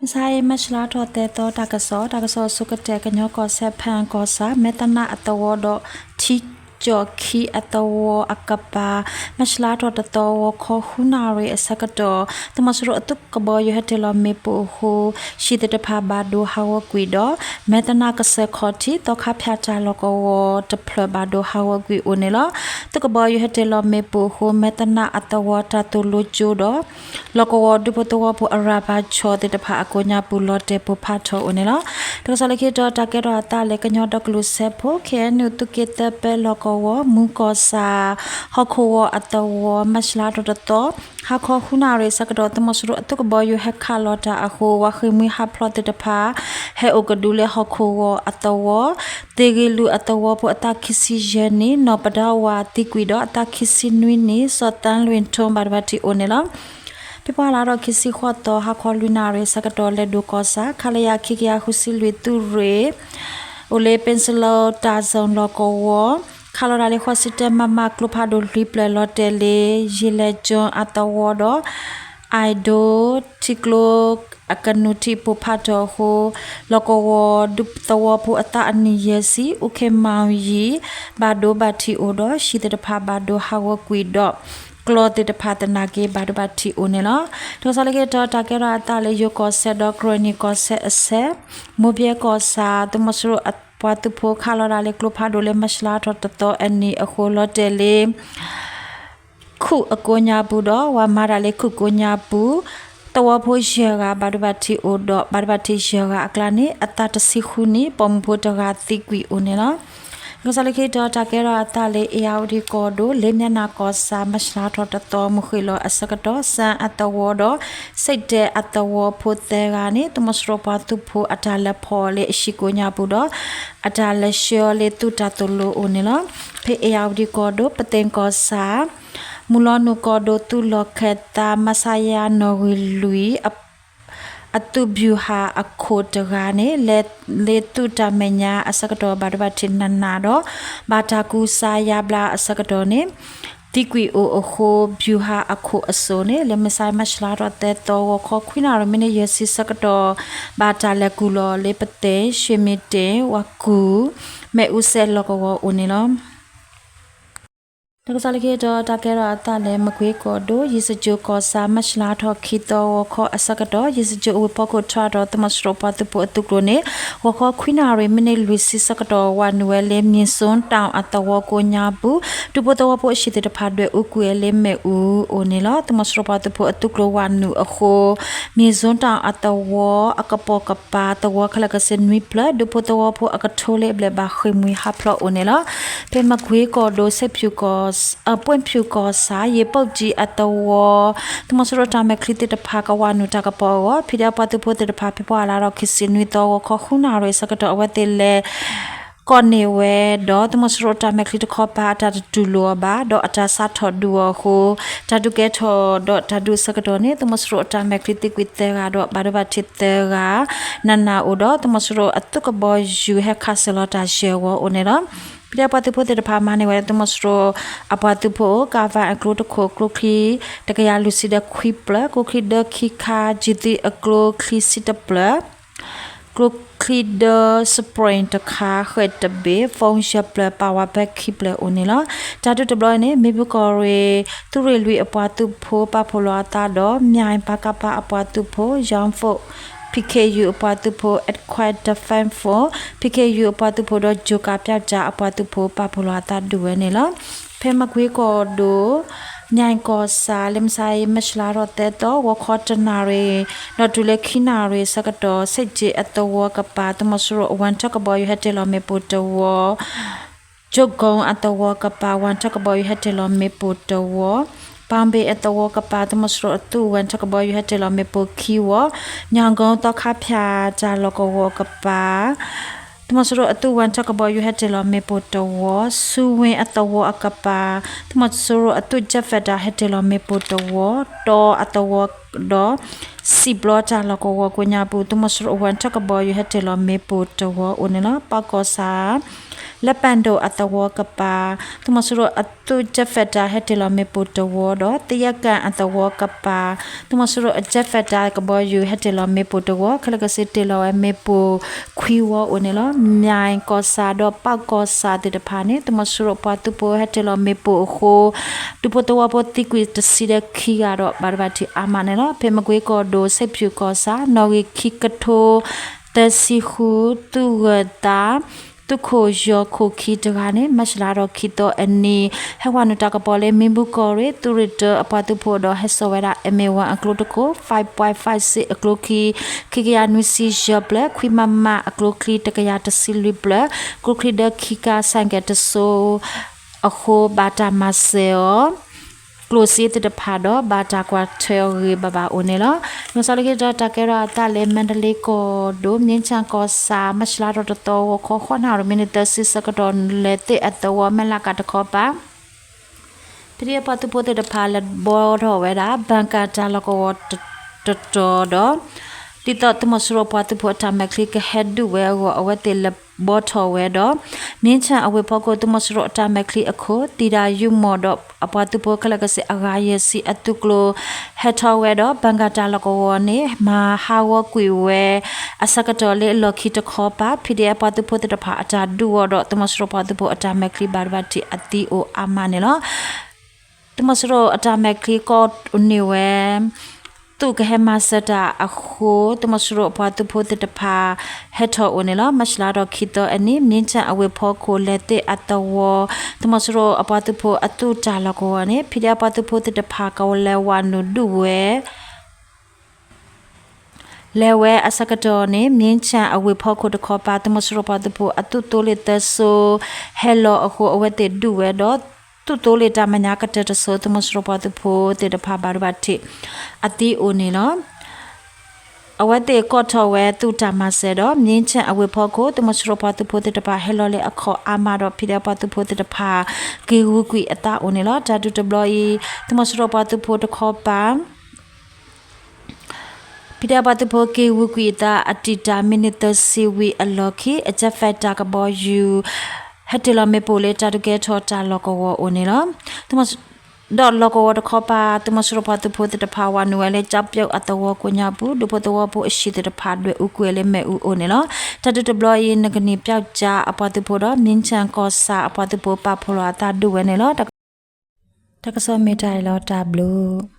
မုၢ်ဆါအံၤ မၢ်ၡလါထီၣ်သၢသီ တၢ်ကစီၣ်, တၢ်ကစီၣ်အဆိကတၢၢ် ကညီကီၢ်စဲၣ် ဖၣ်ကီၢ်ဆၣ် မဲသနၢ်အသဝီဒီး ထံကၠီၣ်ခံအသဝီအကပၤ မၢ်ၡလါထီၣ်တသီ ဂီၤခီဃုနၣ်ရံၣ်အဆၢကတီၢ် သုးမီၤစိရိၤအသုးကဘီယူၤဟဲတ့ၢ်လီၤမ့ၣ်ပိၢ်အဃိ ဟံၣ်သ့ၣ်တဖၣ်ဘၣ်ဒိဟးဂီၤကွံာ်ဒီး မဲသနၢ်ကစၢၢ်ခီၣ်ထံး သီခါဖၠၣ်တၢ်လီၢ်ကဝီၤတဖျၢၣ်ဘၣ်ဒိဟးဂီၤကွံာ်အိၣ်န့ၣ်လီၤ. သုးကဘီယူၤဟဲတ့ၢ်လီၤမ့ၣ်ပိၢ်အဃိ မဲသနၢ်အသဝီတၢ်သိၣ်လိကၠိဒီး လီၢ်ကဝီၤဒူဖိသဝီဖိအရၤဘၣ်ဆီၣ်သ့ၣ်တဖၣ်အကိးညါပူၤလီၤတဲာ်ပိၢ်ဖးထီၣ်အိၣ်န့ၣ်လီၤ. တၢ်ကစီၣ်လၢခံတီၤ တၢ်ကဲထီၣ်အသးလၢကညီဒီကလုာ်စၢဖှိၣ် ခ့ၣ်အဲၣ်ယူၣ် သုးက့သၢပၢလီၢ်ကဝီၤ မူၤကီၢ်ဆၣ် ဟီၣ်ခိၣ်ဂီၤအသဝီ မၢ်ၡလါထီၣ်တသီ ဟါခီဃုနၣ်ရံၣ်အဆၢကတီၢ် သုးမီၤစိရိၤအသုးကဘီယူၤဟဲခးလီၤတၢ်အဃိ ဝၤဃ့ၢ်မှံဟးဖျိးသ့ၣ်တဖၣ် ဟဲအိၣ်ကဒုလၢဟီၣ်ခိၣ်ဂီၤအသဝီ သ့ၣ်ဂ့ၤလူၤအသဝီဖိအသးခံဆံယဲၢ်နံၣ် နီၢ်ပဒါဝၤသံကွံာ်ဒီးအသးခံဆံနွံနံၣ် စီၤသၢလွံၢ်ထိၣ်ဘၣ်ဒိဘၣ်ထံးအိၣ်န့ၣ်လီၤ. ဖ့ၤဘြူၤအါလါဒီးခံဆံဃိးသီ ဟါခီလွံၢ်နၣ်ရံၣ်အဆၢကတီၢ် လဲၤဒိၣ်ကီၢ်ဆၣ် ခလရ ခံကယၤဃုဆံလွံၢ် သုးရ့ၣ် အိၣ်လၢ ပ့စလီ တၢ်စၢၣ်လီၢ်ကဝီၤ ခးလီၤတၢ်လၢ ဃိးဆံတၢ မမ ကျိဖးဒိၣ်လွံၢ်ဖျၢၣ်လီၤတဲာ်လၢ ယ့ၣ်လဲၣ်ကၠိအသဝီဒီး အဲၣ်ဒိး ထံကျိအကနူၤထံးပိၢ်ဖးထီၣ်အဃိ လီၢ်ကဝီၤဒူသဝီဖိအသးအနံၣ်ယဲၢ်ဆံ အူခ့မီၣ်ယံၤ ဘၣ်ဒိဘၣ်ထံးအိၣ်ဒီး ဟံၣ်သ့ၣ်တဖၣ်ဘၣ်ဒိဟးဂီၤကွံာ်ဒီး ကျီသ့ၣ်တဖၣ်သနာ်က့ဘၣ်ဒိဘၣ်ထံးအိၣ်န့ၣ်လီၤ. တၢ်ကစီၣ်လၢခံတီၤ တၢ်ကဲထီၣ်အသးလၢယိၤကီၢ်စဲၣ်ဒီးကရၢၣ်နံၣ်ကီၢ်စဲၣ်အဆဲး မိၢ်ဘဲကီၢ်ဆၣ် သုးမီၤစိရိၤအပှၤသုးဖိခးလီၤတၢ်လၢကျိဖးဒိၣ်လၢမၢ်ၡလါထီၣ်တသီအနံၤအဃိ လီၤတဲာ်လၢ ခူၣ်အကိးညါပူၤဒီး ဝၤမၤတၢ်လၢခူၣ်ကိးညါပူၤ သဝီဖိယဲၢ်ဂၤဘၣ်ဒိဘၣ်ထံးအိၣ်ဒီး ဘၣ်ဒိဘၣ်ထံးယဲၢ်ဂၤအကျါန့ၣ် အသးတဆံဃုနံၣ် ပိာ်မုၣ်ဖိတဂၤသံကွံာ်အိၣ်န့ၣ်လီၤ. တၢ်ကစီၣ်လၢခံတီၤ တၢ်ကဲထီၣ်အသးလၢ အ့ၣ်ယၣ်ဝတံၣ်ကီၢ်ဒိၣ် လ့ၣ်မၠဲၣ်နၢ်ကီၢ်ဆၣ် မၢ်ၡလါထီၣ်တသီ မုၢ်ဃ့ၢ်လီၤအဆၢကတီၢ် စၣ်အသဝီဒီး စ့ၣ်တဲၣ်အသဝီဖိသၢဂၤန့ၣ် သုးမီၤစိရိၤပှၤသုးဖိအတၢ်လဲၤဖီၣ်အီၤလၢအဟံၣ်ကိးညါပူၤဒီး အတၢ်လဲၤဆှၢအီၤလၢသုးတၢ်သိၣ်လိအအိၣ်န့ၣ်လီၤ. ဖဲအ့ၣ်ယၣ်ဝတံၣ်ကီၢ်ဒိၣ် ပသ့ၣ်ကီၢ်ဆၣ် မုၢ်လီၤနုာ်ကီၢ်ဒိၣ် သုးလီၢ်ခၢၣ်သး မဆါယါ နီၣ်ဂံၢ်လွံၢ် အသုးဗျူဟာအခိၣ်တဂၤန့ၣ် လဲၤလၢသုးတၢ်မဲာ်ညါအဆၢကတီၢ် ဘၣ်ဒိဘၣ်ထံးနးနးဒီး ဘၣ်တၢ်ကူစါယါဘျါအဆၢကတီၢ်န့ၣ် သံကွံာ်အိၣ်အဃိ ဗျူဟာအခိၣ်အစိၣ်န့ၣ် လၢမုၢ်ဆါ မၢ်ၡလါထီၣ်သၢသီ ဂီၤခီခွံနၣ်ရံၣ် မံးနံးယဲၢ်ဆံဆၢကတီၢ် ဘၣ်တၢ်လဲၤကူၣ်လီၤလၢပသ့ၣ် ရှ့မ့ၢ်တ့ၣ် ဝၤကူၣ် မ့ၣ်အူစဲးလီၢ်ကဝီၤအိၣ်န့ၣ်လီၤ. တၢ်ကစီၣ်လၢခံတီၤ တၢ်ကဲထီၣ်အသးလၢ မကွ့ကီၢ်ဒိၣ် ယ့ၣ်စကၠိကီၢ်ဆၣ် မၢ်ၡလါထီၣ်ခံသီ ဂီၤခီအဆၢကတီၢ် ယ့ၣ်စကၠိအဝ့ၢ်ဖီခိၣ်ထီၣ်ဒီး သုးမီၤစိရိၤပှၤသုးဖိအသုးကျိၤန့ၣ် ဂီၤခီခွံနၣ်ရံၣ် မံးနံးလွံၢ်ဆံဆၢကတီၢ် ဝၤနုာ်ဝဲလၢ မၠ့ၣ်စိတၣ်အသဝီကိးညါပူၤ ဒူဖိသဝီဖိအဟံၣ်သ့ၣ်တဖၣ်ဒွဲၣ်အူကွံာ်ဝဲလၢမ့ၣ်အူအိၣ်န့ၣ်လီၤ. သုးမီၤစိရိၤပှၤသုးဖိအသုးကျိၤဝၤနုာ်အဃိ မၠ့ၣ်စိတၣ်အသဝီအကပိာ်ကပၤ သဝီခဲလၢာ်ကစ့ၢ်နွံဖျၢၣ် ဒူဖိသဝီဖိအကထိလၢအဘျဲၣ်ဘၣ်ဃ့ၢ်မှံဟးဖျိးအိၣ်န့ၣ်လီၤ. ဖဲမကွ့ကီၢ်ဒိၣ် စဲးဖၠူၣ်ကီၢ် အပှ့ၣ်ဖၠူၣ်ကီၢ်ဆၣ် ယ့ၣ်ပိၣ်ကၠံအသဝီ သုးမီၤစိရိၤတၢ်မဲာ်ချံသ့ၣ်တဖၣ်ကဝၤနုာ်တၢ်ကပီၤအဂီၢ် ဖံးဒဲးပှၤသုးဖိသ့ၣ်တဖၣ် ဖဲပှၤလါထီၣ်ခံဆံနွံသီ ဂီၤခီဃုနၣ်ရံၣ်အဆၢကတီၢ် အဝဲသ့ၣ်လဲၤ ကိးန့ၢ်ဝဲဒီး သုးမီၤစိရိၤအတၢ်မဲာ်ချံတခီပၤ အတၢ်တတူၢ်လိာ်အီၤဘၣ် ဒီးအတၢ်စးထီၣ်ဒုးအီၤအဃိ တၢ်ဒုးကဲထီၣ်ဒီးတၢ်ဒုးအဆၢကတီၢ်န့ၣ် သုးမီၤစိရိၤအတၢ်မဲာ်ချံသံကွံာ်သၢဂၤဒီး ဘၣ်ဒိဘၣ်ထံးသၢဂၤ နးနးအိၣ်ဒီး သုးမီၤစိရိၤအသုးကဘီယူၤဟဲခးစၢၤလီၤတၢ်ယဲၢ်ဝီအိၣ်န့ၣ်လီၤ. ဖံးဒဲးပှၤသုးဖိသ့ၣ်တဖၣ်မၤန့ၢ်ဝဲလၢ သုးမီၤစိရိၤအပှၤသုးဖိ ကၣ်ဝၣ်အကျိတခိၣ် ကျိချံ တကယၤလွံၢ်ဆံဒီးခွံဖျၢၣ် ကျိချံဒၢခံခါ ကၠံၣ်သံအကျိချံဆံတဖျၢၣ် ကျိချံဒၢ spring တခါ ဃဲၣ်တဘ့ၣ် phone ယဲၢ်ဖျၢၣ် ပာ်ဝဲဖဲခံဖျၢၣ်အိၣ်န့ၣ်လီၤ. တၢ်ဒုးတဘျီအံၤန့ၣ် မ့ၣ်ဘူၣ်ကီၢ်ရ့ၣ် သုးရ့ၣ်လွံၢ်အပှၤသုးဖိပာ်ဖှိၣ်လီၤအသးဒီး မၠဲၣ်ပကဖ အပှၤသုးဖိ Young Force PKU အပှၤသုးဖိ Equine Defense Force PKU အပှၤသုးဖိဒီး ကၠိၤကၣ်ပၠၣ်ကၠၣ် အပှၤသုးဖိပာ်ဖှိၣ်လီၤအသးဒုးဝဲန့ၣ်လီၤ. ဖဲမကွ့ကီၢ်ဒိၣ် မၠဲၣ်ကီၢ်ဆၣ် လၢမုၢ်ဆါအံၤ မၢ်ၡလါထီၣ်သၢသီ ဂီၤခီတနၣ်ရံၣ် ဒီးတုၤလၢခံနၣ်ရံၣ်အဆၢကတီၢ် စ့ၣ်ကၠ့အသဝီကပၤ သုးမီၤစိရိၤအဝဲၢ်ထၢၣ်ကဘီယူၤဟဲတ့ၢ်လီၤမ့ၣ်ပိၢ်တဝီ ကၠိကိအသဝီကပၤ ဝၢ်ထၢၣ်ကဘီယူၤဟဲတ့ၢ်လီၤမ့ၣ်ပိၢ်တဝီ, ပၣ်ဘ့ၣ်အသဝီကပၤ သုးမီၤစိရိၤအသုးဝၢ်ထၢၣ်ကဘီယူၤဟဲတ့ၢ်လီၤမ့ၣ်ပိၢ်ခံဝီ, ညၣ်ကိသီခါဖၠၣ်တၢ်လီၢ်ကဝီၤကပၤ သုးမီၤစိရိၤအသုးဝၢ်ထၢၣ်ကဘီယူၤဟဲတ့ၢ်လီၤမ့ၣ်ပိၢ်တဝီ, ဆူဝ့ၣ်အသဝီအကပၤ သုးမီၤစိရိၤအသုးကၠဲၣ်ဖဲးတၢ်ဟဲတ့ၢ်လီၤမ့ၣ်ပိၢ်တဝီ, တီအသဝီဒီး စံးဘျီတၢ်လီၢ်ကဝီၤကိးညါပူၤ သုးမီၤစိရိၤအဝၢ်ထၢၣ်ကဘီယူၤဟဲတ့ၢ်လီၤမ့ၣ်ပိၢ်တဝီအိၣ်န့ၣ်လီၤ. ပၣ်ကီၢ်ဆၣ် လၢပၣ်ဒိၣ်အသဝီကပၤ သုးမီၤစိရိၤအသုး jet fighter ဟဲတ့ၢ်လီၤမ့ၣ်ပိၢ်တဝီဒီး သယဲၣ်ကၣ်အသဝီကပၤ သုးမီၤစိရိၤအ jet fighter ကဘီယူၤ ဟဲတ့ၢ်လီၤမ့ၣ်ပိၢ်တဝီ ခဲလၢာ်ခဲဆ့တ့ၢ်လီၤဝဲမ့ၣ်ပိၢ်ခွံဝီအိၣ်န့ၣ်လီၤ. မၠဲၣ်ကီၢ်ဆၣ်ဒီးပၣ်ကီၢ်ဆၣ်သ့ၣ်တဖၣ်န့ၣ် သုးမီၤစိရိၤပှၤသုးဖိဟဲတ့ၢ်လီၤမ့ၣ်ပိၢ်အဃိ ဒူဖိသဝီဖိသံကွံာ်တဆံဒီးခံဂၤဒီး ဘၣ်ဒိဘၣ်ထံးအါမးန့ၣ်လီၤ. ဖဲမကွ့ကီၢ်ဒိၣ် စ့ၣ်ဖၠူၣ်ကီၢ်ဆၣ် နီၣ်ဂံၢ်ခံကထိ သၢဆံဃု သုးဂၢၢ်သး သုးခိၣ်ယီၤခိၣ်ခံတဂၤန့ၣ် မၢ်ၡလါထီၣ်ခံသီအနံၤ ဟဲဝဲနုာ်တၢ်ကပီၤလၢမံဘူၣ်ကီၢ်ရ့ၣ် သုးရ့ၣ်တၢအပှၤသုးဖိဒီး ဟဲစိာ်ဝဲဒၣ် M A one အကျိတခိၣ်, five point five six အကျိခံ, ခံကယၤနွံဆံယဲၢ်ဖျၢၣ်, ခွံ MM အကျိချံ တကယၤတဆံလွံၢ်ဖျၢၣ်, ကျိချံဒၢခံကါ ဆိုင်ကယ်တစိၤ အဃိ ဘၣ်တၢ်မၤစၢၤအီၤ ကျိၣ်စ့သ့ၣ်တဖၣ်ဒီး ဘၣ်တၢ်ကွၢ်ထွဲအီၤဂ့ၤဂ့ၤဘၣ်ဘၣ်အိၣ်န့ၣ်လီၤ. မုၢ်ဆါလၢခံတၢ်ကဲထီၣ်အသးလၢ မါဒလ့ကီၢ်ဒိၣ် မ့ၣ်ဆၣ်ကီၢ်ဆၣ် မၢ်ၡလါထီၣ်တသီ ဂီၤခီ ဃိးနၣ်ရံၣ် မံးနံးသၢဆံဆၢကတီၢ် လဲၤသ့ၣ်အသဝီ မဲၢ်လးကးတခီပၤ ဖံဒံအပှၤသုးဖိသ့ၣ်တဖၣ် လဲၤဘှီထီၣ်ဝဲဒၣ် ဘၣ်ကၣ်တၢ်လီၢ်ကဝီၤတတီၤဒီး ဒ်သိးသုးမီၤစိရိၤအပှၤသုးဖိအတၢ်မဲာ်ချံကဟဲဒုးဝဲအဂီၢ် အဝဲသ့ၣ်လဲၤဘှီထီၣ်ဝဲဒီး မ့ၣ်ဆၣ်အဝ့ၢ်ဖီခိၣ် သုးမီၤစိရိၤအတၢ်မဲာ်ချံအခိၣ် သံဒၣ်ယုမီၢ်ဒီး အပှၤသုးဖိခဲလၢာ်ခဲဆ့အဂၤယဲၢ်ဆံအသုးကျိၤ ဟဲထီၣ်ဝဲဒီး ဘၣ်ကၣ်တၢ်လီၢ်ကဝီၤန့ၣ် မၤဟးဂီၤကွံာ်ဝဲ အဆၢကတီၢ်လၢအလီၢ်ခံတခီပၤ ဖံဒံအပှၤသုးဖိသ့ၣ်တဖၣ် အတၢ်ဒုးအီၤဒီး သုးမီၤစိရိၤပှၤသုးဖိအတၢ်မဲာ်ချံ ဘၣ်ဒိဘၣ်ထံးအသံအိၣ်အါမးန့ၣ်လီၤ. သုးမီၤစိရိၤအတၢ်မဲာ်ချံကိးန့ၢ်ဝဲ သုးကဟဲမၤစၢၤတၢ်အဃိ သုးမီၤစိရိၤအပှၤသုးဖိသ့ၣ်တဖၣ် ဟဲထီၣ်အိၣ်န့ၣ်လီၤ. မၢ်ၡလါထီၣ်ခံသီအနံၤ မ့ၣ်ဆၣ်အဝ့ၢ်ဖီခိၣ် လဲၤသ့ၣ်အသဝီ သုးမီၤစိရိၤအပှၤသုးဖိအသုးတၢ်လီၢ်ကဝီၤန့ၣ် ဖံဒံအပှၤသုးဖိသ့ၣ်တဖၣ် ကလဲၤဝးနုာ်ဒုးဝဲ လဲၤဝဲအဆၢကတီၢ်န့ၣ် မ့ၣ်ဆၣ်အဝ့ၢ်ဖီခိၣ်တခီပၤ သုးမီၤစိရိၤပှၤသုးဖိအသုးသိလ့ၣ်သၢစိၤ ဟဲလီၤအဃိ အဝဲသ့ၣ်ဒုးဝဲဒီး သုးသိလ့ၣ်တၢ်မဲာ်ညါကတၢၢ်တစိၤ သုးမီၤစိရိၤပှၤသုးဖိသ့ၣ်တဖၣ် ဘၣ်ဒိဘၣ်ထံးအသံအိၣ်န့ၣ်လီၤ. အဝဲသ့ၣ်ကိးထီၣ်ဝဲသုးတၢ်မၤစၢၤဒီး မ့ၣ်ဆၣ်အဝ့ၢ်ဖီခိၣ် သုးမီၤစိရိၤပှၤသုးဖိသ့ၣ်တဖၣ် ဟဲလီၤလၢအခီၣ်အါမးဒီး ဖံဒံအပှၤသုးဖိသ့ၣ်တဖၣ် က့ၤဂုာ်ကွံာ်အသးအိၣ်န့ၣ်လီၤ. တၢ်ဒုးတဘျီအံၤ သုးမီၤစိရိၤပှၤသုးဖိတခီပၤ ဖံဒံအပှၤသုးဖိက့ၤဂုာ်ကွံာ်အသး အတံာ်တာ်မံးနံးသၢဆံဝံၤအလီၢ်ခံ အ jet fighter တၢ်ကဘီယူၤ ဟဲတ့ၢ်လီၤမ့ၣ်ပိၢ်လၢတၢ်ဒုးကဲထီၣ်တၢ်လီၢ်ကဝီၤအိၣ်န့ၣ်လီၤ. ဒီးလီၢ်ကဝီၤတခီပၤ သုးမီၤစိရိၤပှၤသုးဖိသ့ၣ်တဖၣ် ဝးနုာ်ဝဲလၢ ကၠီပၠိၣ်အသဝီကိးညါပူၤ ဒူဖိသဝီဖိအဟံၣ်သ့ၣ်တဖၣ် ဒွဲၣ်အူကွံာ်လၢမ့ၣ်အူအိၣ်န့ၣ်လီၤ. တၢ်ဒုးတဘျီအံၤ နကနံၣ်ပၠီၣ်ကၠၣ်အပှၤသုးဖိဒီး မ့ၣ်ဆၣ်ကီၢ်ဆၣ်အပှၤသုးဖိ ပာ်ဖှိၣ်လီၤအသးဒုးဝဲန့ၣ်လီၤ. တၢ်ကစီၣ်မ့ၢ်တၢ်အံၤလီၤ တၢ်ဘျုး